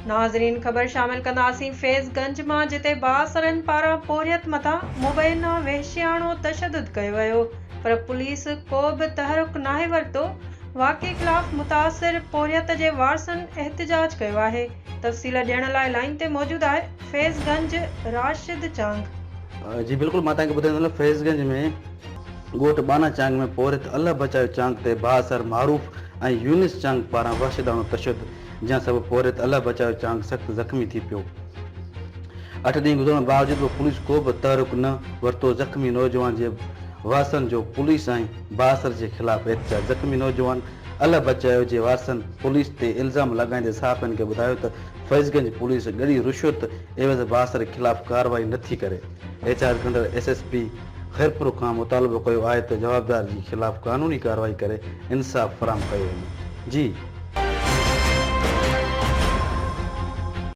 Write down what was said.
ناظرين خبر شامل ڪنداسين فيض گنج مان جتي بااثرن پاران پورهيت مٿان مبينا وحشياڻو تشدد ڪيو ويو پر پوليس ڪو به تحرڪ ناهي ورتو واقعي خلاف متاثر پورهيت جي وارثن احتجاج ڪيو آهي تفصيل ڏيڻ لاء لائين تي موجود آهي فيض گنج راشد چانگ. جي بلڪل مان توهان کي ٻڌائيندو هلان فيض گنج ۾ ڳوٺ ٻانا چانگ ۾ پورهيت الله بچايو چانگ تي بااثر معروف ۽ يونس چانگ پاران وحشداڻو تشدد جنهن سبب پورهيت الله بچايو چانگ سخت زخمي ٿي پيو. اٺ ڏينهن گذرڻ باوجود به پوليس ڪو به تحرڪ نه ورتو، زخمي نوجوان جي وارثن جو پوليس ۽ بااثر جي خلاف احتجاج، زخمي نوجوان الله بچايو جي وارثن پوليس تي الزام لڳائيندي صحافين کي ٻڌايو ته فيض گنج پوليس ڳڙي رشوت عيوض بااثر خلاف ڪارروائي نه ٿي ڪري، احتجاج ڪندڙ ايس ايس پي خيرپور کان مطالبو ڪيو آهي ته جوابدار جي خلاف قانوني ڪارروائي ڪري انصاف فراهم ڪيو وڃي. جي.